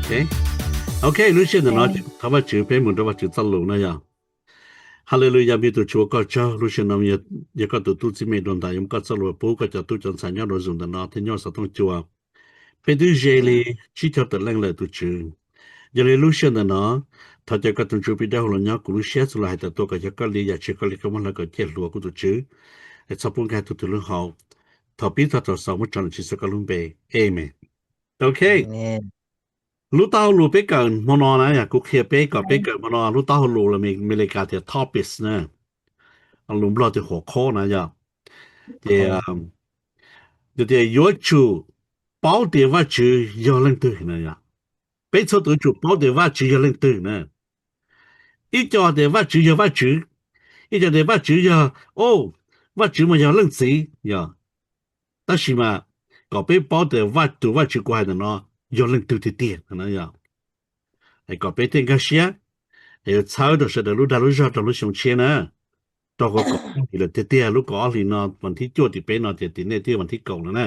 Ok, lub sij hawm ntawm no thov Vajtswv peb mus rau Vajtswv txoj lus na yog. Haleluyas, me tus Tswv ua koj tsaug, lub sij hawm no yog koj tus tub txib me dua ntais yuav muab koj txoj lus pub koj cov tub cov ntxhais nyob rau zaum ntawm no thiab nyob xov tooj cua. Peb twb ze li tsib caug tawm leej lawm tus Tswv. Yog li lub sij hawm ntawm no, thov caw koj tus Ntsuj Plig Dawb Huv los nyob kuv lub siab, txhua lus hais tawm tuaj kom yog koj li, yam tsis yog koj li koj muab hlawv kom ciaj hluas kuv tus Tswv. Es txhob pub nkag tug twg lub hauv. Thov pib thov xaus muab tso ntawm Tswv Yexus koj lub npe. Amen. Ok. Lub taub hau lus peb kawm hmo no na yog kuv qhia peb kom peb kawm hmo no lub taub hau lus los Amelikas tias topics na, lus Nplog tias huam khob na yog. Ces yog tias yuav tsum paub tias Vajtswv yog leej twg na yog. Peb txhua tus yuav tsum paub tias Vajtswv yog leej twg na. Ib co tias Vajtswv yog Vajtswv, ib co tias Vajtswv yog, o, Vajtswv mas yog leej txiv yog. Tab sis mas kom peb paub tias tus Vajtswv kuv hais ntawm no yog leej twg tiag tiag no yog. Kom peb thiaj nkag siab, es yuav txhawb rau sawv daws lub dag lub zog rau lub xyoo tshiab na, rau qhov kaum ob hlis lawm tiag tiag, lub kaum ob hlis no vas thib cuaj tim peb no ces tim nej twb vas thib kaum no na.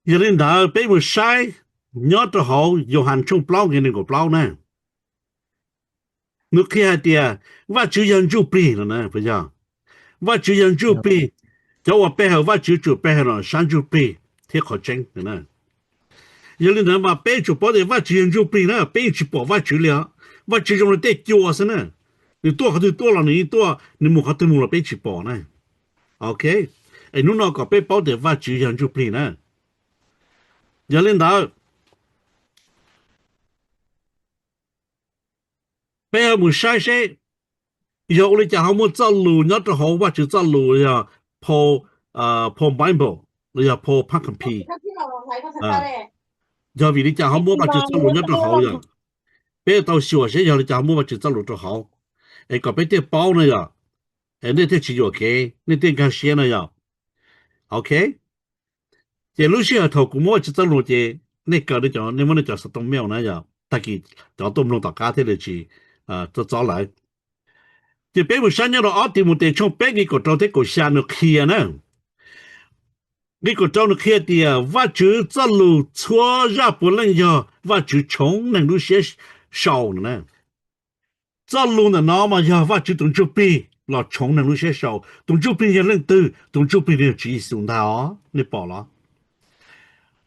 Yog li ntawd peb mus saib nyob rau hauv Yauhas tshooj plaub nqe nees nkaum plaub na. Nws qhia hais tias Vajtswv yog ntsuj plig no na, puas yog? Vajtswv yog ntsuj plig, cov uas pe hawm Vajtswv tsum pe hawm los sab ntsuj plig thiab qhov tseeb na. Yog li ntawd mas peb tsum paub tias Vajtswv yog ntsuj plig na, peb yeej tsis pom Vajtswv li os. Vajtswv zoo li tej cua xwb na, nws tuaj qhov twg tuaj los nws yeej tuaj, nws mus qhov twg mus los peb tsis pom na. Ok, es hnub no kom peb paub tias Vajtswv yog ntsuj plig na. Yog li ntawd, peb ho mus saib seb yog ua li cas ho muaj txoj lus nyob rau hauv Vajtswv txoj lus yog Paul, Paul Bible los yog Paul Apocrypha. Yog vim li cas ho muaj Vajtswv txoj lus nyob rau hauv yog? Peb tau xyuas seb yog li cas ho muaj Vajtswv txoj lus rau hauv, es kom peb thiaj paub na yog, es nej thiaj tsis yuam kev, nej thiaj nkag siab na yog. Ok, ces lub sij hawm thaum kuv muab Vajtswv txoj lus ces nej kaw, nej muab nej cov xov tooj mail na yog, tag kis cov tuaj mloog tom qab thiaj li tsis txob txob lawm. Ces peb mus saib nyob rau ob Timautes tshooj peb nqe kaum rau thiab kaum xya nws qhia na. Nqe kaum rau nws qhia tias Vajtswv txoj lus txhua zaj puav leej yog Vajtswv tshoov neeg lub siab sau no na. Txoj lus ntawm no mas yog Vajtswv tus ntsuj plig los tshoov neeg lub siab sau. Tus ntsuj plig yog leej twg? Tus ntsuj plig yog Tswv Yexus ntag os, nej pom los?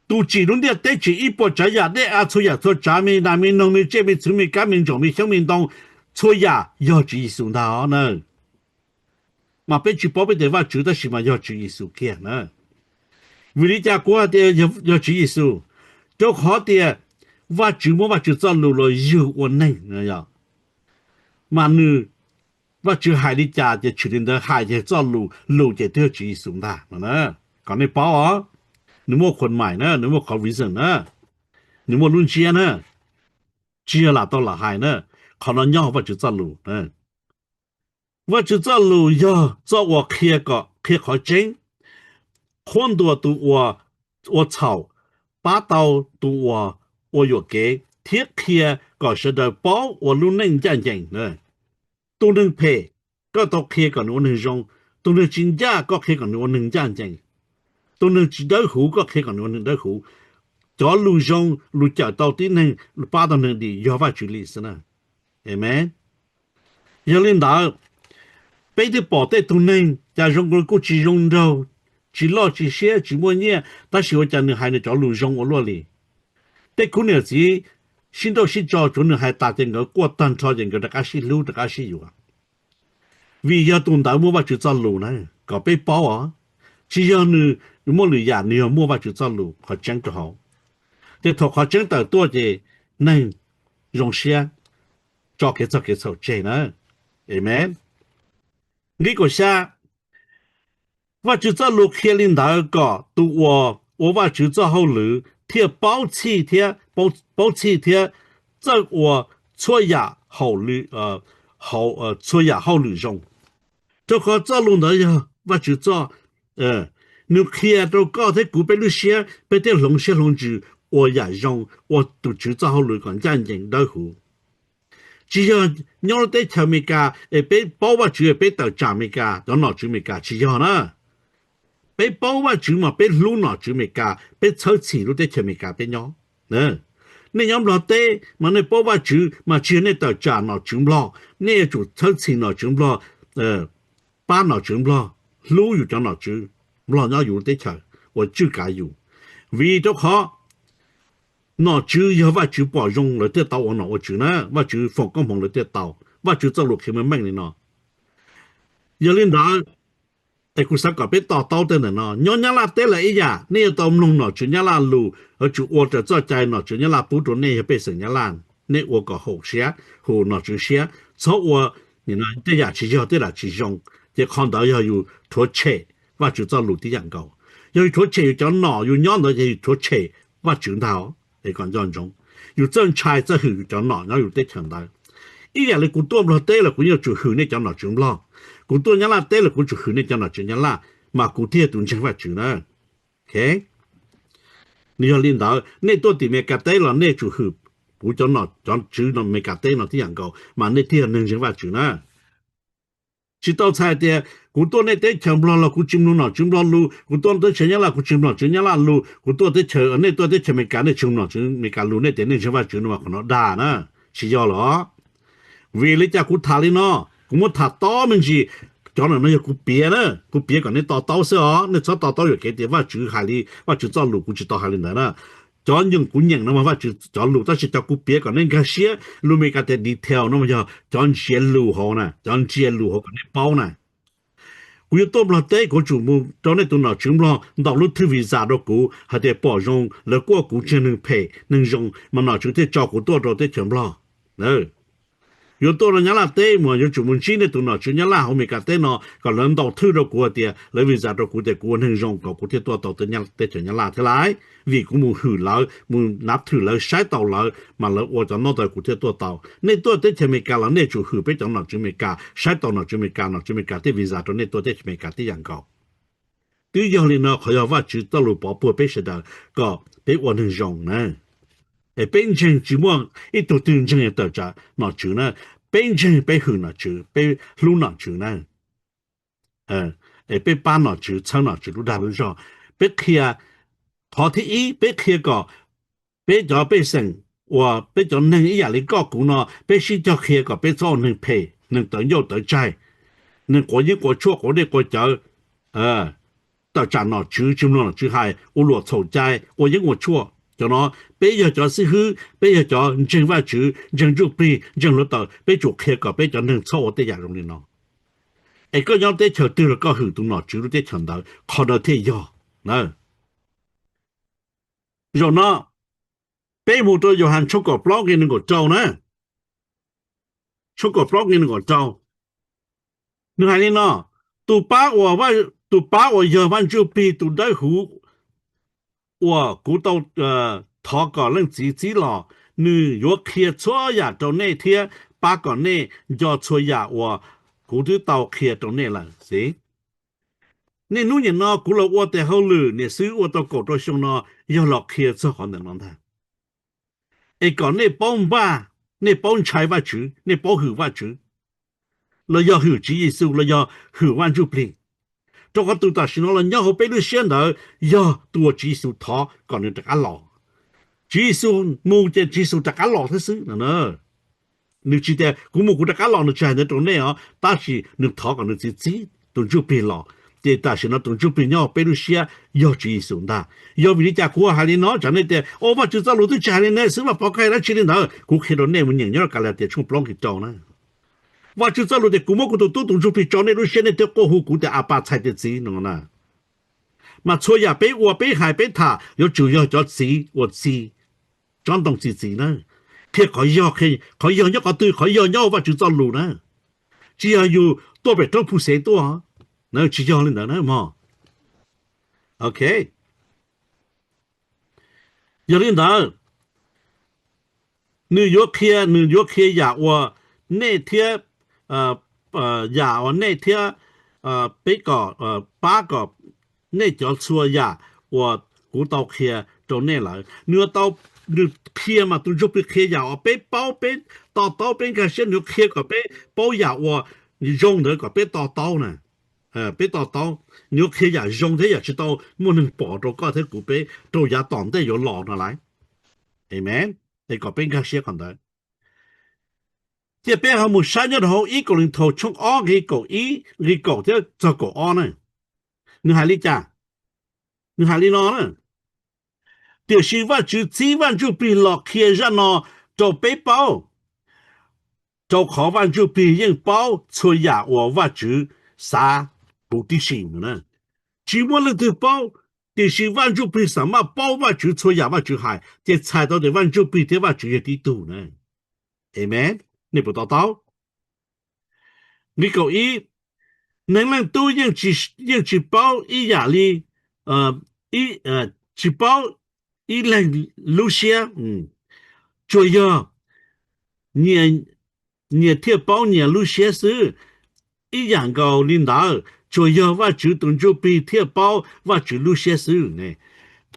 Tus tsim lub ntiaj teb, tsim ib puas tsav yam, dej av, txhua yam txhua tsav, me nas me noog, me tsiaj me txhu, me kab me ntsaum, me xyoob me ntoo, txhua yam yog Tswv Yexus ntag os na. Mas peb tsis paub peb tias Vajtswv tab sis mas yog Tswv Yexus kiag na. Vim li cas kuv hais tias yog Tswv Yexus? Rau qhov tias Vajtswv muab Vajtswv txoj lus los yug ua neeg no yog, mas nws, Vajtswv hais li cas ces tshwm li ntawd, hais ces txoj lus, lus ces twb yog Tswv Yexus ntag no na. Kom nej paub os, nws muaj khuam maim na, nws muaj qhov reason na, nws muaj lub ntsiab na, tsis yog lam tau lam hais na. Qhov no nyob hauv Vajtswv txoj lus na. Vajtswv txoj lus yog txoj uas qhia kom, qhia qhov tseeb, qhuab ntuas tus uas ua txhaum, pab tau tus uas ua yuam kev, thiab qhia kom sawv daws paub ua lub neej ncaj ncees. Tus neeg phem koj tau qhia kom nws ua neeg zoo, tus neeg tsis ncaj koj qhia kom nws ua neeg ncaj ncees, tus neeg tsis dawb huv koj qhia kom nws ua neeg dawb huv. Cov lus zoo, lus cawm tau tib neeg, pab tau neeg dim yog Vajtswv li xwb na. Amen. Yog li ntawd, peb twb pom tej tug neeg cas zoo nkaus kuj tsis zoo nraug, tsis loj tsis siab, tsis muaj nyiaj, tab sis ua cas nws hais nws cov lus zoo ua luaj li. Tej khub niam txiv sib nrauj sib tso, tsuav nws hais tas ces nkawd quaj tag nrho ces nkawd rov qab sib hlub rov qab sib yuav. Vim yog tus ntawd muaj Vajtswv txoj lus na, kom peb paub os. Tsis yog nws muaj lwm yam, nws yog muaj Vajtswv txoj lus qhov tseeb rau hauv. Ces thaum qhov tseeb tawm tuaj ces neeg zoo siab, tso kev txog kev txhaum tseg na. Amen. Nqe kaum xya, Vajtswv txoj lus qhia li ntawd kom tus uas ua Vajtswv txoj hauj lwm thiaj paub txhij thiab, paub txhij thiab txawj ua txhua yam hauj lwm, txhua yam hauj lwm zoo. Rau qhov txoj lus ntawd yog Vajtswv txoj, nws qhia rau koj thiab kuv peb lub siab, peb thiaj hloov siab hloov ntsws ua yam zoo, ua tus Tswv txoj hauj lwm kom ncaj ncees dawb huv. Tsis yog nyob lub teb chaws Amelikas es peb paub Vajtswv es peb tawm tsam Amelikas, cov nom tswv Amelikas, tsis yog na. Peb paub Vajtswv mas peb hlub nom tswv Amelikas, peb txhawb txhim lub teb chaws Amelikas peb nyob. Nej nyob Nplog teb mas nej paub Vajtswv mas tsis yog nej tawm tsam nom tswv Nplog, nej yuav tsum txhawb txhim nom tswv Nplog, pab nom tswv Nplog, hlub yus cov nom tswv Nplog nyob yus teb chaws uas tswj kav yus. Vim rau qhov nom tswv yog Vajtswv pom zoo lawv thiaj tau ua nom ua tswv na, Vajtswv foom koob hmoov lawv thiaj tau, Vajtswv txoj lus qhia meej meej li no. Yog li ntawd, es kuv xav kom peb to taub tej ntawm no. Nyob Nyab Laj teb lawm ib yam, nej yuav tau mloog nom tswv Nyab Laj lus, yuav tsum ua raws txoj cai nom tswv Nyab Laj pub rau nej yog pej xeem Nyab Laj. Nej ua kom haum siab, haum nom tswv siab, txhob ua tej yam tsis yog, tej yam tsis zoo, ces qhov ntawd yog yus rhuav tshem Vajtswv txoj lus tib yam nkaus. Yog yus rhuav tshem yus cov nom yus nyob ntawd ces yus rhuav tshem Vajtswv ntag. Es kom nco ntsoov, yus txawj ntshai txawj hwm yus cov nom nyob yus teb chaws ntawd. Ib yam li kuv tuaj Nplog teb los kuv yeej tsum hwm nej cov nom tswv Nplog, kuv tuaj Nyab Laj teb los kuv tsum hwm nej cov nom tswv Nyab Laj, mas kuv thiaj yog tus ntseeg Vajtswv na. Nws yog li ntawd, nej tuaj tim Amelikas teb los nej tsum hwm kuv cov nom cov tswv Amelikas teb no tib yam nkaus mas nej thiaj yog neeg ntseeg Vajtswv na. Tsis tau txhais tias kuv tuaj nej teb chaws Nplog los kuv tsis mloog nom tswv Nplog lus, kuv tuaj teb chaws Nyab Laj kuv tsis mloog nom tswv Nyab Laj lus, kuv tuaj teb chaws, nej tuaj teb chaws Amelikas nej tsis mloog nom tswv Amelikas lus, nej tias nej ntseeg Vajtswv no mas qhov no dag na. Tsis yog los? Vim li cas kuv tham li no? Kuv muab tham tob me ntsis. Cov no yog kuv piav na, kuv piav kom nej to taub xwb os, nej txhob to taub yuam kev tias Vajtswv hais li Vajtswv txoj lus, kuv tsis tau hais li ntawd na. Cov nyeem kuv nyeem no mas Vajtswv cov lus, tab sis cov kuv piav kom nej nkag siab, lus Amelikas tias detail no mas yog cov ntsiav lus hauv na, cov ntsiav lus hauv kom nej paub na. Kuv yuav tuaj Nplog teb kuv tsum mus rau nej tus nom tswv Nplog ntaus lub thwj visa rau kuv hais tias pom zoo lawv kuaj kuv tsis yog neeg phem neeg zoo mas nom tswv thiaj tso kuv tuaj rau teb chaws Nplog. Yuav tuaj rau Nyab Laj teb mas yuav tsum mus ntsib nej tus nom tswv Nyab Laj hauv Amelikas teb no kom lawv ntaus thwj rau kuv hais tias lawv visa rau kuv tias kuv ua neeg zoo kom kuv thiaj tuaj tau teb chaws Nyab Laj thiab lauj. Vim kuv mus hwm lawv, mus nav thwm lawv, saib taus lawv mas lawv ua cov ntaub ntawv kuv thiaj tuaj tau. Nej tuaj teb chaws Amelikas los nej tsum hwm peb cov nom tswv Amelikas, saib taus nom tswv Amelikas, nom tswv Amelikas thiaj visa rau nej tuaj teb chaws Amelikas tib yam nkaus. Twb yog li no qhov yog Vajtswv txoj lus pov puag peb sawv daws kom peb ua neeg zoo na. Es peb ntseeg tsis muaj ib tug twg ntseeg tawm tsam nom tswv na. Peb ntseeg peb hwm nom tswv, peb hlub nom tswv na. Es peb pab nom tswv, txhawb nom tswv lub dag lub zog. Peb qhia, qhov thib ib peb qhia kom peb cov pej xeem uas peb cov neeg ib yam li koj kuv no peb sib cog qhia kom peb txhob ua neeg phem, neeg tawv ncauj tawv tsaig, neeg quav yeeb quav tshuaj quav dej quav cawv, tawm tsam nom tswv, tsis mloog nom tswv hais, ua luam txhaum cai, ua yeeb ua tshuaj. Cov no peb yog cov xib hwb, peb yog cov ntseeg Vajtswv, ntseeg ntsuj plig, ntseeg hluav taws, peb tsum qhia kom peb cov neeg txhob ua tej yam zoo li no. Es koj nyob teb chaws twg los koj hwm tus nom tswv lub teb chaws ntawd, qhov ntawd thiaj yog. Zaum no peb mus rau Yauhas tshooj kaum plaub nqe nees nkaum rau na. Tshooj kaum plaub nqe nees nkaum rau, nws hais li no: Tus pab uas, tus pab uas yog Vaj Ntsujplig tus Dawbhuv uas kuv tau thov kom Leej Txiv txib los, nws yuav qhia txhua yam rau nej thiab pab kom nej nco txhua yam uas kuv twb tau qhia rau nej lawm xwb. Niaj hnub nim no kuv los ua tes hauj lwm niam xwb ua tau kaum rau xyoo no yog los qhia txog qhov ntawm no ntag. Es kom nej paub npaj, nej paub ntshai Vajtswv, nej paub hwm Vajtswv, los yog hwm Tswv Yexus, los yog hwm Vaj Ntsujplig. Rau qhov tus tam sim no los nyob hauv peb lub siab ntawd yog tus uas Tswv Yexus thov kom nws rov qab los. Tswv Yexus mus ces Tswv Yexus rov qab los thiab xwb no. Nws tsis tias kuv mus kuv rov qab los, nws tsis hais ntawd rau nej os, tab sis nws thov kom nws txiv txib tus Ntsuj Plig los. Ces tam sim no tus Ntsuj Plig nyob hauv peb lub siab yog Tswv Yexus ntag. Yog vim li cas kuv hais li no? Tsam nej tias, o, Vajtswv txoj lus twb tsis hais li ne xwb, Vaj Pov koj hais dab tsi li ntawd? Kuv qhia rau nej mus nyeem nyob Kalatias tshooj plaub nqe rau na. Vajtswv txoj lus tias kuv muab kuv tus tub tus Ntsuj Plig tso nej lub siab, nej thiaj quaj hu kuv tias Apa, txhais tes txiv no na. Mas txhua yam peb ua peb hais peb tham yuav tsum yog cov txiv uas txi tsob ntoo txi txiv na. Qhia qhov yog, qhov yog nyob qhov twg? Qhov yog nyob hauv Vajtswv txoj lus na. Tsis yog yus tuaj pem roob Phu Xev tuaj, tsis yog li ntawd na mog. Ok, yog li ntawd, nws yuav qhia, nws yuav qhia yam uas nej thiab, yam uas nej thiab peb kom, pab kom nej cov txhua yam uas kuv tau qhia rau nej lawm. Nws yuav tau, nws qhia mas tus Ntsuj Plig qhia yam uas peb paub, peb to taub, peb nkag siab, nws yuav qhia kom peb paub yam uas zoo ntawd kom peb to taub na. Peb to taub, nws yuav qhia yam zoo thiab yam tsis tau muaj neeg pom rau koj thiab kuv peb rau yav tom ntej yuav los no lauj. Amen. Es kom peb nkag siab qhov ntawd. Cia peb ho mus saib nyob rau hauv ib Kauleethaus tshooj ob nqe kaum ib, nqe kaum thiab txog kaum ob na. Nws hais li cas? Nws hais li no na: Tiam sis Vajtswv txib Vaj Ntsujplig los qhia zaj no rau peb paub, rau qhov Vaj Ntsujplig yeej paub txhua yam uas Vajtswv xav huv tib si no na. Tsis muaj leej twg paub, tiam sis Vaj Ntsujplig xam maj paub Vajtswv txhua yam Vajtswv hais, ces txhais tau tias Vaj Ntsujplig thiab Vajtswv yog tib tug na. Amees. Nej puas to taub? Nqe kaum ib, Neeg Leej Tub yeej tsis, yeej tsis paub ib yam li, ib, tsis paub ib leeg lub siab, tsuas yog nyias, nyias thiaj paub nyias lub siab xwb. Ib yam nkaus li ntawd, tsuas yog Vajtswv tus Ntsujplig thiaj paub Vajtswv lub siab xwb ne.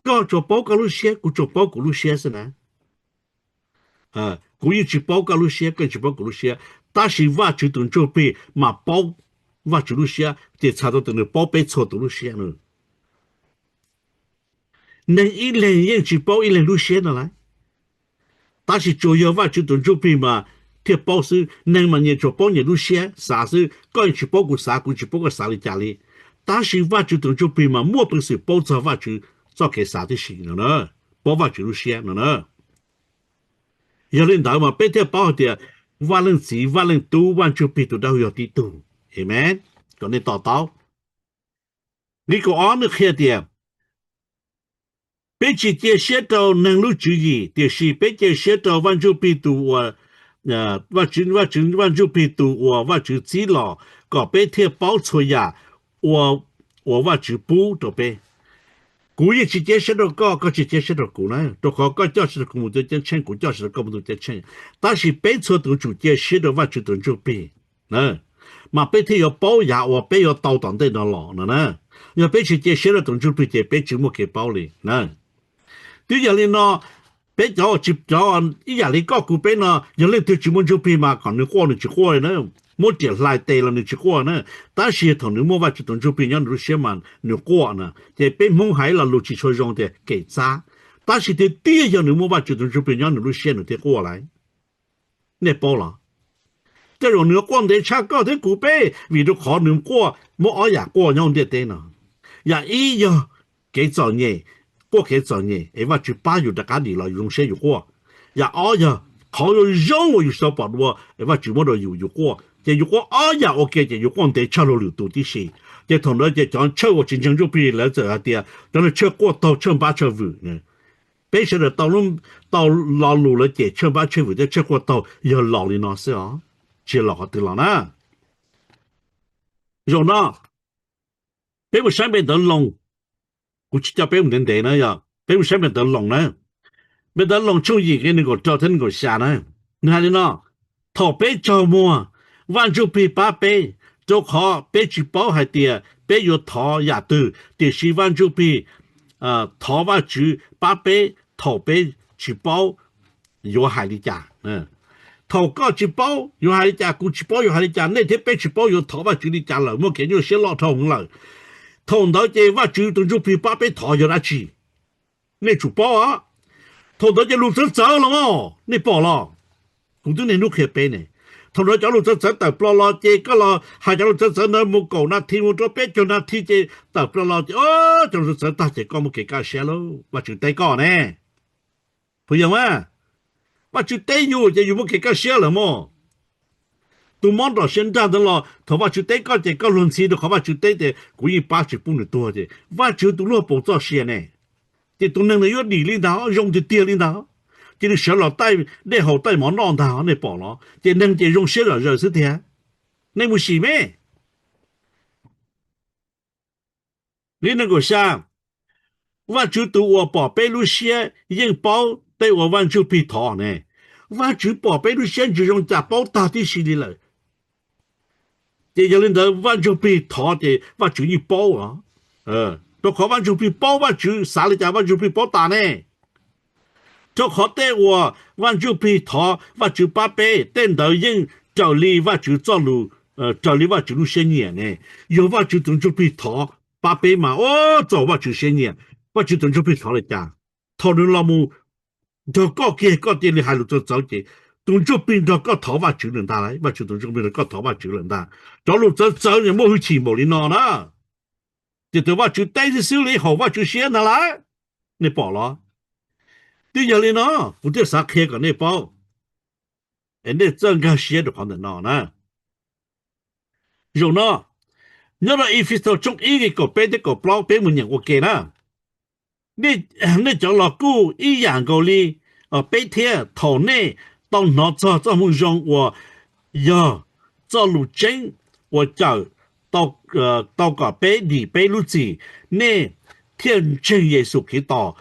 Koj tsuas paub koj lub siab, kuv tsuas paub kuv lub siab xwb na. Kuv yeej tsis paub koj lub siab, koj yeej tsis paub kuv lub siab, tab sis Vajtswv tus Ntsujplig mas paub Vajtswv lub siab, ces txhais tau tias nws paub peb txhua tus lub siab na. Neeg ib leeg yeej tsis paub ib leeg lub siab no lauj, tab sis tsuas yog Vajtswv tus Ntsujplig mas thiaj paub xwb. Neeg mas nyias tsuas paub nyias lub siab xav xwb, koj yeej tsis paub kuv xav, kuv tsis paub koj xav li cas li. Tab sis Vajtswv tus Ntsujplig mas muaj peev xwm paub txog Vajtswv txoj kev xav tib si no na, paub Vajtswv lub siab no na. Yog li ntawd mas peb thiaj paub hais tias Vaj Leej Txiv, Vaj Leej Tub, Vaj Ntsujplig tus dawb huv yog tib tug. Amees. Kom nej to taub. Nqe kaum ob nws qhia tias, peb tsis cia siab rau neeg lub tswv yim, tiam sis peb cia siab rau Vaj Ntsujplig tus uas, Vaj Ntsujplig tus uas Vajtswv txib los, kom peb thiaj paub txhua yam uas Vajtswv pub rau peb. Kuv yeej tsis cia siab rau koj, koj tsis cia siab rau kuv na, rau qhov koj coj siab rau kuv mus tua ceeb tsheej, kuv coj siab rau koj mus tua ceeb tsheej. Tab sis peb txhua tus tsum cia siab rau Vajtswv tus Ntsujplig, mas peb thiaj yuav paub yav uas peb yuav tau tom ntej no los no na. Yog peb tsis cia siab rau tus Ntsujplig ces peb tsis muaj kev paub li na. Twb yog li no, peb cov, cov ib yam li koj kuv peb no, yog leej twg tsis muaj Ntsujplig mas kom nws quaj nws tsis quaj li na, muab riam hlais tes los nws tsis quaj na. Tab sis thaum nws muaj Vajtswv tus Ntsujplig nyob nws lub siab mas nws quaj na. Ces peb Hmoob hais lo lus tsis tshua zoo tias kev txab, tab sis tiag tiag yog nws muaj Vajtswv tus Ntsujplig nyob nws lub siab nws thiaj quaj lauj. Nej paub los? Tej zaum nws quaj ntev tshaj koj thiab kuv peb, vim rau qhov nws quaj muab ob yam quaj nyob ntiaj teb no. Yam ib yog kev txom nyem, quaj kev txom nyem es Vajtswv pab yus rov qab dim los yus zoo siab yus quaj. Yam ob yog qhov zoo uas yus tsis tau pom dua es Vajtswv muab rau yus, yus quaj, ces yus quaj ob yam ua ke ces yus quaj ntev tshaj luag lwm tus tib si. Ces thaum ntawd ces cov tshawj uas tsis ntseeg Ntsujplig lawv txawm hais tias cov no tshawj quaj taug tshawj npab tshawj vwm. Peb sawv daws tau lo lus lawv cem tshawj npab tshawj vwm thiab tshawj quaj taug yog los li no xwb os, tsis yog los qhov twg los na. Zaum no peb mus saib npe ntawv Loos, kuv tsis coj peb mus ntev ntev na, yog peb mus saib npe ntawv Loos na. Npe ntawv Loos tshooj yim nqe nees nkaum rau thiab nees nkaum xya na, nws hais li no: Thaum peb tsaug muag, Vaj Ntsujplig pab peb, rau qhov peb tsis paub hais tias peb yuav thov yam twg, tiam sis Vaj Ntsujplig, thov Vajtswv pab peb thaum peb tsis paub yuav hais li cas. Thaum koj tsis paub yuav hais li cas, kuv tsis paub yuav hais li cas, nej thiab peb tsis paub yuav thov Vajtswv li cas lawm, muaj kev nyuaj siab loj dhau hwv lawm. Thaum ntawd ces Vajtswv tus Ntsujplig pab peb thov yog dab tsi? Nej tsum paub os. Thaum ntawd ces lus txawv txawv los, nej pom los? Kuv twb niaj hnub qhia peb ne. Thaum ntawd cov lus txawv txawv tawm plaws los ces koj los hais cov lus txawv txawv ntawd mus kaum nas this mus rau peb caug nas this ces tawm plaws los ces, o, cov lus txawv txawv tag ces koj muaj kev kaj siab lauj, Vajtswv teb koj ne. Puas yog mas? Vajtswv teb yus ces yus muaj kev kaj siab lawm mog. Tus mob nrom siab nrag ntawd los thaum Vajtswv teb koj ces koj luag ntxhi rau qhov Vajtswv teb tias kuv yeej pab tsis pub nws tuag ces Vajtswv tus luag paus txoj sia ne. Ces tus neeg ntawd yuav dim li ntag, zoo tiag tiag li ntag. Ces nws sawv los taij dej haus taij mov noj ntag, nej pom los? Ces neeg ces zoo siab zom zaws xwb tiag. Nej mus sim me. Nqe nees nkaum xya, Vajtswv tus uas pom peb lub siab yeej paub tej uas Vaj Ntsujplig thov ne. Vajtswv pom peb lub siab ntsis zoo cas paub tag tib si li lawm. Ces yog li ntawd Vaj Ntsujplig thov ces Vajtswv yeej paub os. Rau qhov Vaj Ntsujplig paub, Vajtswv xav li cas Vaj Ntsujplig paub tas ne. Rau qhov tej uas Vaj Ntsujplig thov Vajtswv pab peb, tej ntawd yeej raws li Vajtswv txoj lus, raws li Vajtswv lub siab nyiam ne. Yog Vajtswv tus Ntsujplig thov pab peb mas, o, txaus Vajtswv siab nyiam. Vajtswv tus Ntsujplig thov li cas? Thaum nws los mus nrog koj kiag koj cia li hais lus txawv txawv ces tus ntsuj plig nrog koj thov Vajtswv lawm ntag lauj, Vajtswv tus ntsuj plig nrog koj thov Vajtswv lawm ntag. Cov lus txawv txawv nws muaj hwj chim npaum li no na, ces tus Vajtswv teb xwb xwb li haum Vajtswv siab ntag lauj. Nej pom los? Twb yog li no, kuv thiaj xav qhia kom nej paub, es nej txawj nkag siab rau qhov ntawm no na. Zaum no, nyob rau Efexus tshooj ib nqe kaum peb thiab kaum plaub peb mus nyeem ua ke na. Nej cov los kuj ib yam nkaus li peb thiab, thaum nej tau hnov txog txoj moo zoo uas yog txoj lus tseeb uas cawm tau kom peb dim peb lub txim, nej thiaj ntseeg Yexus Khetos.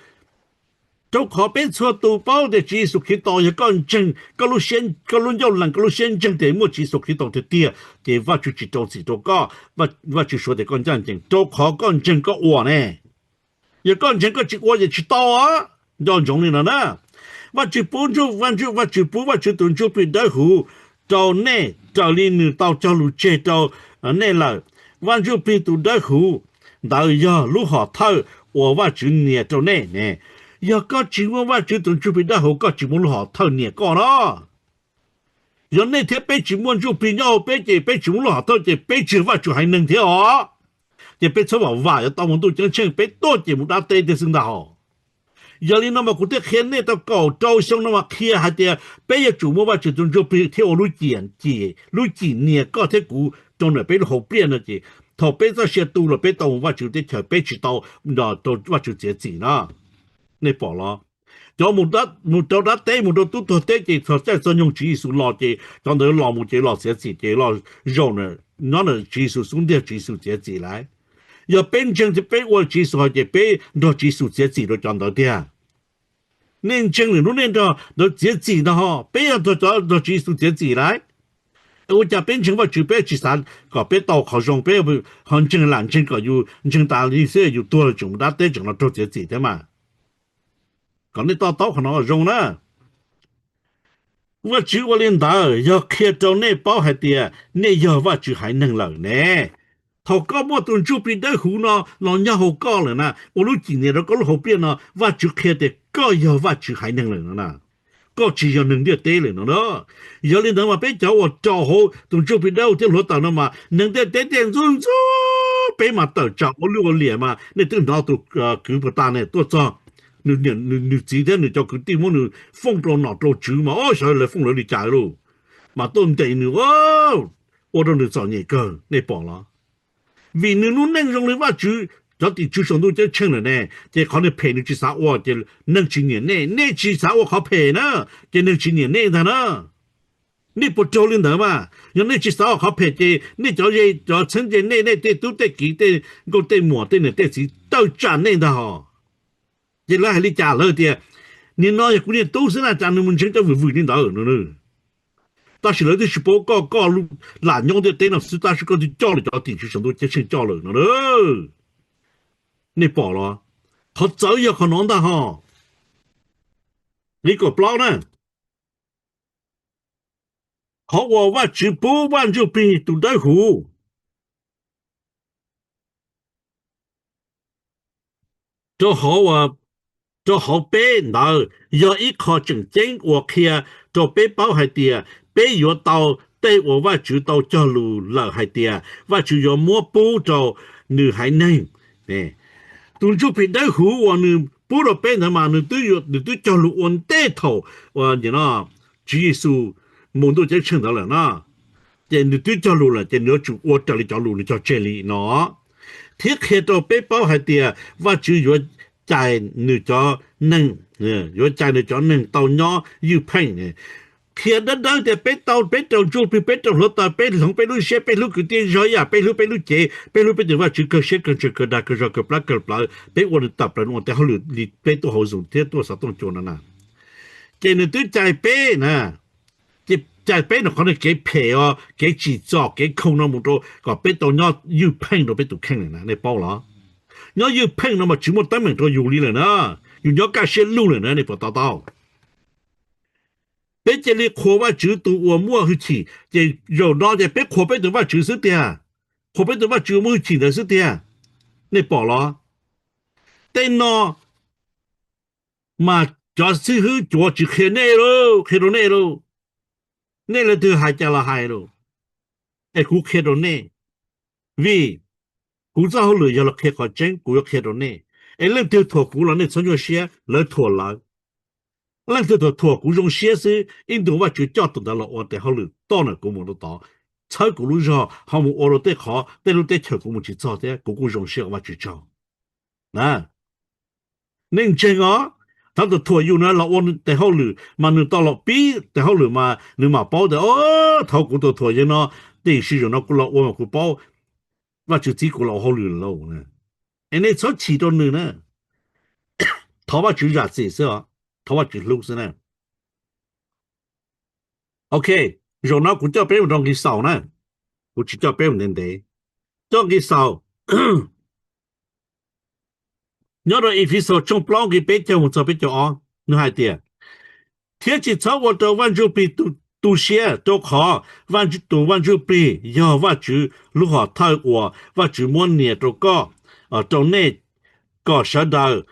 Rau qhov peb txhua tus paub tias Tswv Yexus Khetos yog koj ntseeg, koj lub ncauj lees, koj lub siab ntseeg tias muaj Tswv Yexus Khetos tiag tiag, ces Vajtswv tsis rau txim rau koj, Vajtswv suav tias koj ncaj ncees rau qhov koj ntseeg koj ua ne. Yog koj ntseeg koj tsis ua ces tsis tau. Nco ntsoov li no na, Vajtswv pub ntsuj, Vajtswv pub Vajtswv tus Ntsuj Plig Dawb Huv rau nej raws li nws tau cog lus tseg rau nej lawm. Vaj Ntsuj Plig tus Dawb Huv ntawd yog lub hom thawj uas Vajtswv nias rau nej ne. Yog koj tsis muaj Vajtswv tus Ntsuj Plig Dawb Huv koj tsis muaj lub hom thawj nias koj no. Yog nej thiab peb tsis muaj Ntsuj Plig nyob hauv peb ces peb tsis muaj lub hom thawj ces peb tsis yog Vajtswv haiv neeg thiab os. Ces peb txhob vam vam yuav tau mus ntuj ceeb tsheej, peb tuaj ces mus dab teb tiag xwb ntag hos. Yog li no mas kuv thiaj qhia nej tau kaum rau xyoo no mas qhia hais tias peb yuav tsum muaj Vajtswv tus Ntsuj Plig thiab ua lub cim, lub cim nias koj thiab kuv rau ntawm peb lub hauv pliaj no ces thaum peb txoj sia tu los peb tau mus Vajtswv teb chaws, peb tsis tau rau Vajtswv txiav txim no. Nej pom los? Cov mus rau dab teb, mus rau tub tuag teb ces txog caij txog nyoog Tswv Yexus los ces cov ntawd los mus ces los txiav txim ces los zaum nyob ntawm Tswv Yexus xub ntiag, Tswv Yexus txiav txim lawm. Yog peb ntseeg thiab peb ua Tswv Yexus hais ces peb nrog Tswv Yexus txiav txim rau cov ntawd tiag. Nej ntseeg lwm hnub nej nrog ntawd txiav txim ntag hos, peb yog nrog Tswv Yexus txiav txim lawm. Ua cas peb ntseeg Vajtswv peb tsis xav kom peb tau qhov zoo, peb ho ntseeg lam ntseeg kom yus ntseeg tas li xwb yus tuag los tseem mus dab teb tseem los raug txiav txim thiab mas. Kom nej to taub qhov no zoo na. Vajtswv ua li ntawd yog qhia rau nej paub hais tias nej yog Vajtswv haiv neeg lawm ne. Thaum koj muaj tus Ntsuj Plig Dawb Huv no los nyob hauv koj lawm na, ua lub cim nias rau koj lub hauv pliaj no, Vajtswv qhia tias koj yog Vajtswv haiv neeg lawm no na. Koj tsis yog neeg ntiaj teb lawm no na. Yog li ntawd mas peb cov uas raug hauv tus Ntsuj Plig Dawb Huv thiab hluav taws no mas neeg ntiaj teb tej ntxub ntxub peb mas tawm tsam ua luj ua liam mas nej twb hnov tus kwv puag ta ne tuaj txog, nws txiv thiab nws cov kwv tij muab nws foob rau nom rau tswv mas ob xyov lawv foob lawv li cas lauj, mas tuaj ntes nws ua rau nws txom nyem kawg, nej pom los? Vim nws lub neej zoo li Vajtswv, cov tim tswv saum ntuj ceeb tsheej lawm ne, ces qhov nws phem nws tsis xav ua ces neeg tsis nyiam nej, nej tsis xav ua qhov phem na, ces neeg tsis nyiam nej ntag na. Nej puas raug li ntawd mas? Yog nej tsis xav ua qhov phem ces nej cov ze cov txheeb ze nej, nej tej tub tej kiv tej nkauj tej muam tej niam tej txiv tawm tsam nej ntag hos. Ces lawv hais li cas lawv tias, nim no yog kuv niag tub xwb na cas nws mus ntseeg cov vwm vwm li ntawd no. Tab sis lawv twb tsis paub koj, koj lam nyob ntiaj teb no xwb tab sis koj twb coj lawm cov tim tswv saum ntuj ceeb tsheej coj lawm no. Nej pom los? Qhov txawv yog qhov no ntag hos. Nqe kaum plaub na, qhov uas Vajtswv pub Vaj Ntsuj Plig tus Dawb Huv rau hauv peb ntawd yog ib qho tseem ceeb uas qhia rau peb paub hais tias peb yuav tau tej uas Vajtswv tau cog lus lawm hais tias Vajtswv yuav muab pub rau nws haiv neeg. Tus Ntsuj Plig Dawb Huv uas nws pub rau peb ntawd mas nws twb cog lus ua ntej thaum Tswv Yexus mus ntuj ceeb tsheej ntawd lawm na. Ces nws twb cog lus lawm ces nws yuav tsum ua raws li cov lus nws cog tseg li no, thiab qhia rau peb paub hais tias Vajtswv yuav cais nws cov neeg, yuav cais nws cov neeg tau nyob ywj pheej. Qhia dawb dawb tias peb tau, peb raug Ntsuj Plig, peb raug hluav taws, peb hloov peb lub siab, peb hlub kwv tij zog ib yam peb hlub peb lub cev, peb hlub peb tus Vajtswv kawg siab kawg ntsws kawg dag kawg zog kawg plab kawg plawv, peb ua nws tawm plaws ua tej hauj lwm li peb tuaj xov tooj cua no na. Ces nws twb cais peb na, ces cais peb no qhov no kev phem os, kev tsim txom, kev khoom no mus rau kom peb tau nyob ywj pheej rau peb tus kheej na, nej paub los? Nyob ywj pheej no mas tsis muaj teeb meem rau yus li lawm na, yus nyob kaj siab lug lawm na, nej puas to taub? Peb cia li qhuas Vajtswv tus uas muaj hwj chim, ces zaum no ces peb qhuas peb tus Vajtswv xwb tiag, qhuas peb tus Vajtswv uas muaj hwj chim ntawd xwb tiag. Nej pom los? Tej no mas Cov xib hwb cuav tsis qhia nej lauj, qhia rau nej lauj. Nej leej twg hais cas los hais lauj, es kuv qhia rau nej. Vim kuv txoj hauj lwm yog los qhia qhov tseeb, kuv yuav qhia rau nej. Es leej twg thuam kuv los nej txhob nyuaj siab, lawv thuam lawv. Leej twg thuam thuam kuv zoo siab xwb, ib ntus Vajtswv coj tus ntawd los ua tes hauj lwm toj ntawm kuv mus rau tod, txhawb kuv lub zog ho mus ua rau tej qhov tej lub teb chaws kuv mus tsis txog thiab, kuv kuj zoo siab ua Vajtswv tsaug. Na, nej ntseeg os, thaum tus thuam yus na los ua tes hauj lwm mas nws tau los pib tes hauj lwm mas nws mam paub tias, o, thaum kuv tus thuam yawg no, tiam sis zaum no kuv los ua mas kuv paub Vajtswv txib kuv los ua hauj lwm lauj. Es nej txhob chim rau nws na. Thov Vajtswv zam txim xwb os, thov Vajtswv hlub xwb na. Ok, zaum no kuv coj peb mus rau nqi xaus na, kuv tsis coj peb mus ntev ntev. Coj nqi xaus, nyob rau Efexus tshooj plaub nqi peb caug mus txog peb caug ob, nws hais tias, thiab tsis txhob ua rau Vaj Ntsujplig tu siab, rau qhov Vaj, tus Vaj Ntsujplig yog Vajtswv lub hom thawj uas Vajtswv muab nias rau koj, rau nej, kom sawv daws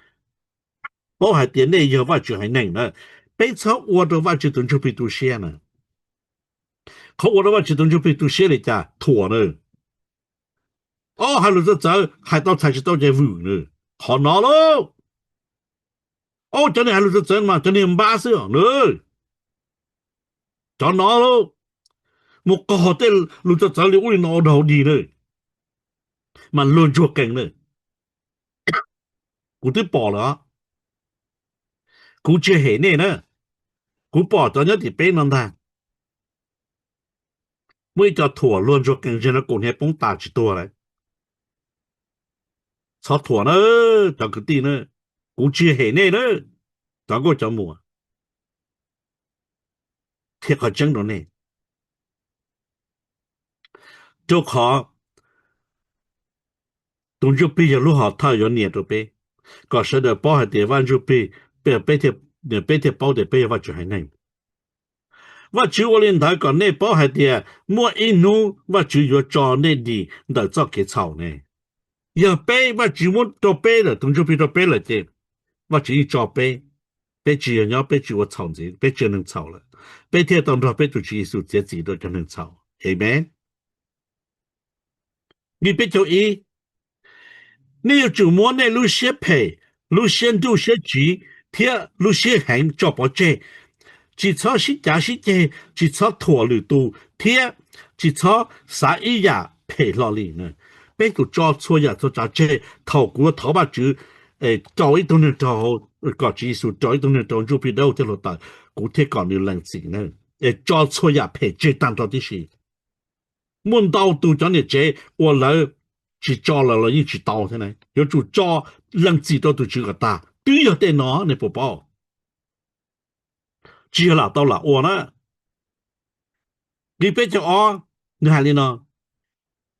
paub hais tias nej yog Vajtswv haiv neeg na. Peb txhob ua rau Vajtswv tus Ntsuj Plig tu siab na. Qhov ua rau Vajtswv tus Ntsuj Plig tu siab li cas? Thuam na. Ob, hais lus txawv txawv, hais tau txhais tsis tau ces vwm na. Qhov no lauj. Ob, cov niag hais lus txawv txawv mas cov niag npab xwb na. Cov no lauj, mus qog tej lus txawv txawv li ub li no ua dog dig na, mas luag ntsuag qees na. Kuv twb pom lawm os. Kuv tsis hem nej na. Kuv pom cov nyob tim peb no ntag. Muaj ib co thuam luag ntsuag qees zeg no kaum hniav poob tas tsis tuag lawm. Txhob thuam na, cov kwv tij na. Kuv tsis hem nej na, cov nkauj cov muam, qhia qhov tseeb rau nej. Rau qhov tus Ntsuj Plig yog lub hom thawj yuav nias rau peb, kom sawv daws paub hais tias Vaj Ntsujplig, peb thiaj paub tias peb yog Vajtswv haiv neeg. Vajtswv ua li ntawd kom nej paub hais tias muaj ib hnub Vajtswv yuav tso nej dim ntawm txoj kev txhaum ne. Yog peb, Vajtswv muab rau peb lawm, tus Ntsuj Plig rau peb lawm ces Vajtswv yeej tso peb, peb tsis yog nyob peb tsis ua txhaum ntxiv, peb tsis yog neeg txhaum lawm, peb thiaj tau nrog peb tus Tswv Yexus txiav txim rau cov neeg txhaum. Amen. Nqe peb caug ib, nej yuav tsum muab nej lub siab phem, lub siab nruj siab tsiv thiab lub siab heev tso pov tseg. Tsis txhob sib cav sib ceg, tsis txhob thuam lwm tus, thiab tsis txhob xav ib yam phem hlo li. Peb tus tso txhua yam txhua tsav tseg. Thaum kuv thov Vajtswv rau ib tug neeg rau, kom Tswv Yexus rau ib tug neeg rau Ntsuj Plig Dawb Huv thiab hluav taws, kuv thiaj kom nws lees txim na. Es tso txhua yam phem tseg tag nrho tib si. Muaj ntau tus cov niam tsev uas lawv tsis tso lawm los yeej tsis tau thiab na. Yuav tsum tso, lees txim rau tus Tswv kom tag. Twb yog tej no nej puas paub? Tsis yog lam tau lam ua na. Nqe peb caug ob, nws hais li no: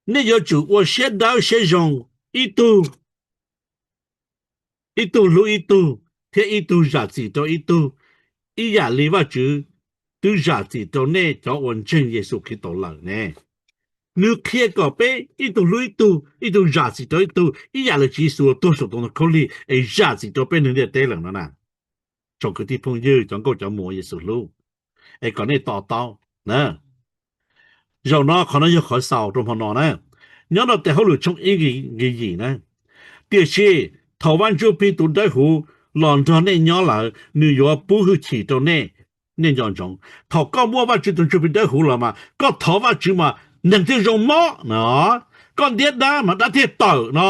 Nej yuav tsum ua siab dawb siab zoo, ib tug ib tug hlub ib tug, thiab ib tug zam txim rau ib tug, ib yam li Vajtswv twb zam txim rau nej cov uas ntseeg Yexus Khetos lawm ne. Nws qhia kom peb ib tug hlub ib tug, ib tug zam txim rau ib tug, ib yam li Tswv Yexus tuag saum tus ntoo khaub lig es zam txim rau peb neeg ntiaj teb lawm no na. Tsoom kwv tij phooj ywg, cov nkauj cov muam Yexus hlub, es kom nej to taub na. Zaum no qhov no yog qhov xaus rau hmo no na. Nyob rau tes hauj lwm tshooj ib nqe yim na: Tiam sis thaum Vaj Ntsujplig tus Dawb Huv los nrog nej nyob lawm, nws yuav pub hwj chim rau nej. Nej nco ntsoov, thaum koj muaj Vajtswv tus Ntsuj Plig Dawb Huv los mas koj thov Vajtswv mas neeg thiaj zoo mob no, koj ntiab dab mas dab thiaj tawm no.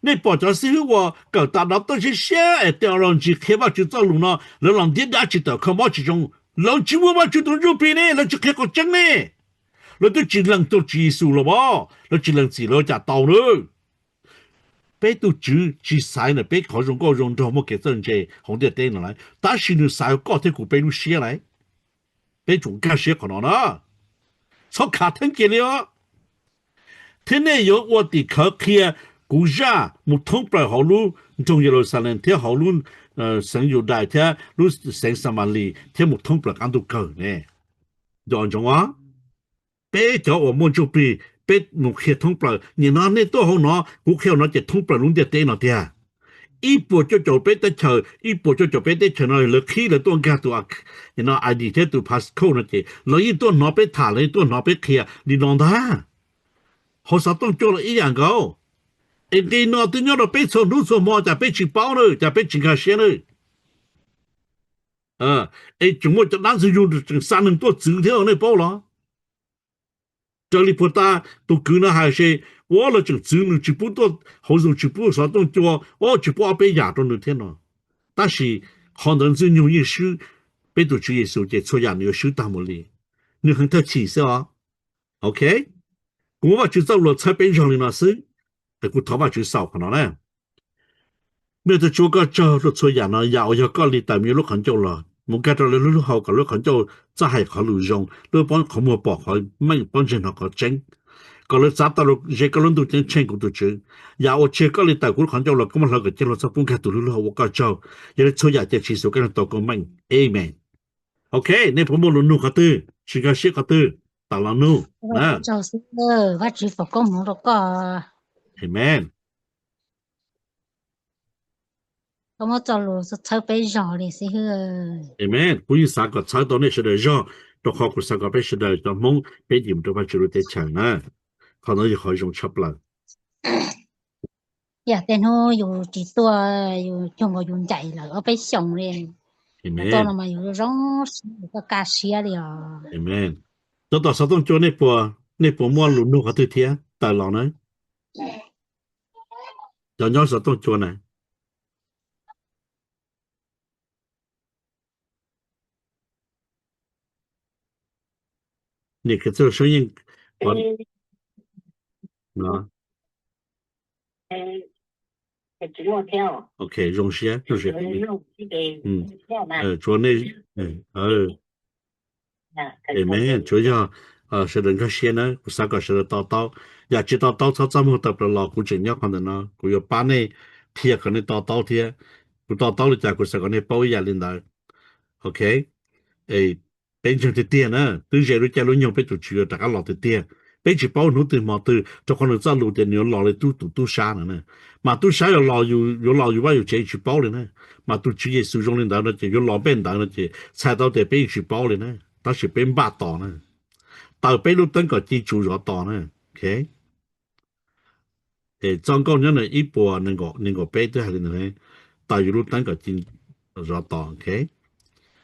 Nej pom cov xib hwb uas kawm tas dov toj siab siab es tej los ntsis qhia Vajtswv txoj lus no, lawv los ntiab dab tsis tawm kho mob tsis zoo, lawv tsis muaj Vajtswv tus Ntsuj Plig ne, lawv tsis qhia qhov tseeb ne. Lawv twb tsis lees txim Tswv Yexus los as, lawv tsis lees txim lawv ua cas tau na. Peb tus Tswv tsis xaiv ntawm peb qhov zoo nkauj zoo nraug muaj kev txawj ntse hauv ntiaj teb no lawm, tab sis nws xaiv koj thiab kuv peb lub siab lawm. Peb tsum nkag siab qhov no na, txhob khav theeb kiag li os. Thiab nej yuav ua tim khawv qhia kuv zaj mus thoob plaws hauv lub nroog Yeluxalees thiab hauv lub xeev Yudais thiab lub xeev Xamalis thiab mus thoob plaws qab ntuj kawg ne. Nco ntsoov os, peb cov uas muaj Ntsuj Plig, peb mus qhia thoob plaws. Nim no nej tuaj hauv no, kuv qhia hauv no ces thoob plaws lub ntiaj teb no tiag. ib puas cuaj caum peb teb chaws, ib puas cuaj caum peb teb chaws no lawv qhib lawv tuaj nkag tus ID thiab tus passcode no ces lawv yeej tuaj hnov peb tham, lawv yeej tuaj hnov peb qhia li no ntag. Hauv xov tooj cua los ib yam nkaus. Es nqi no twb nyob rau peb txhua hnub txhua hmo, cas peb tsis paub na, cas peb tsis nkag siab na? Es tseem muaj cov dab ntxwg nyoog tseem xa neeg tuaj txwv thiab, nej paub los? Raws li puag ta tus kwv no hais se, ua lawv tseem txwv nws tsis pub tuaj hauv Zoom, tsis pub xov tooj cua, tsis pub ob peb yam rau nws thiab no. Tab sis qhov ntawd ntxwg nyoog yeej swb peb tus Tswv Yexus ces txhua yam nws yuav swb tag mus li. Nws heev thawj chim xwb os. Ok, kuv muab Vajtswv txoj lus txhawb peb zog li no xwb, es kuv thov Vajtswv xaus qhov no na. Me tus Tswv, koj tsaug rau txhua yam no, yam uas yog koj li tawm mus yuav lub qhov ncauj los mus nkag rau lawv lub lub hau, kom lub qhov ncauj txawj hais qhov lus zoo, lub qhov muag pom qhov meej, pob ntseg hnov qhov tseeb, kom lawv txav tau ze koj lub ntuj ceeb tsheej, kuv tus Tswv. Yam uas tsis yog koj li tawm kuv lub qhov ncauj los koj muab hlawv kom ceg luag txhob pub nkag tus lub lub hau, ua koj tsaug. Yog li txhua yam ces Tswv Yexus koj neeg tau koob meej. Amen. Ok, nej puas muaj lus nug qhov twg, tsis nkag siab qhov twg, tawm los nug. Tsaug xwb, Vajtswv foom koob hmoov rau koj. Amen. Koj muab txoj lus txhawb peb zog li xwb. Amen. Kuv yeej xav kom txhawb tau nej sawv daws zog, rau qhov kuv xav kom peb sawv daws cov Hmoob peb dim mus rau Vajtswv lub teb chaws na. Qhov no yog qhov zoo tshaj plaws. Yam tej hnub yus tsis tuaj, yus cuag nkaus yus ncaim lawm ob peb xyoos li. Amen. Tuaj no mas yus zoo siab, yus kaj siab li os. Amen. Cov tom xov tooj cua, nej puas, nej puas muaj lus nug qhov twg thiab, tawm los na. Cov nyob xov tooj cua na. Niam Kiv Txawj Soob Yeej, ok, zoo siab, zoo siab. Tsuas nej, amen, tsuas yog sawv daws nkag siab na, kuv xav kom sawv daws to taub. Yam tsis to taub txhob txaj muag tawm plaws los, kuv tseem nyob qhov ntawm no, kuv yuav pab nej qhia kom nej to taub thiab. Kuv to taub li cas kuv xav kom nej paub ib yam li ntawd. Ok, peb ntseeg tiag tiag na, twb ze lub caij lub nyoog peb tus Tswv yuav rov qab los tiag tiag. Peb tsis paub hnub twg hmo twg, rau qhov nws txoj lus tias nws yuav los li tub tus tub sab no na. Mas tub sab yuav los, yuav los yus vaj yus tsev tsis paub li na. Mas tus Tswv Yexus zoo li ntawd no ces yuav los npej ntawd no ces txhais tau tias peb yeej tsis paub li na, tab sis peb npaj tos na. Taws peb lub teeb kom ci tsuv zov tos na. Ok, es txoj nkauj nyob ib puas nees nkaum peb twb hais li ntawd, taws yus lub teeb kom ci zov tos. Ok,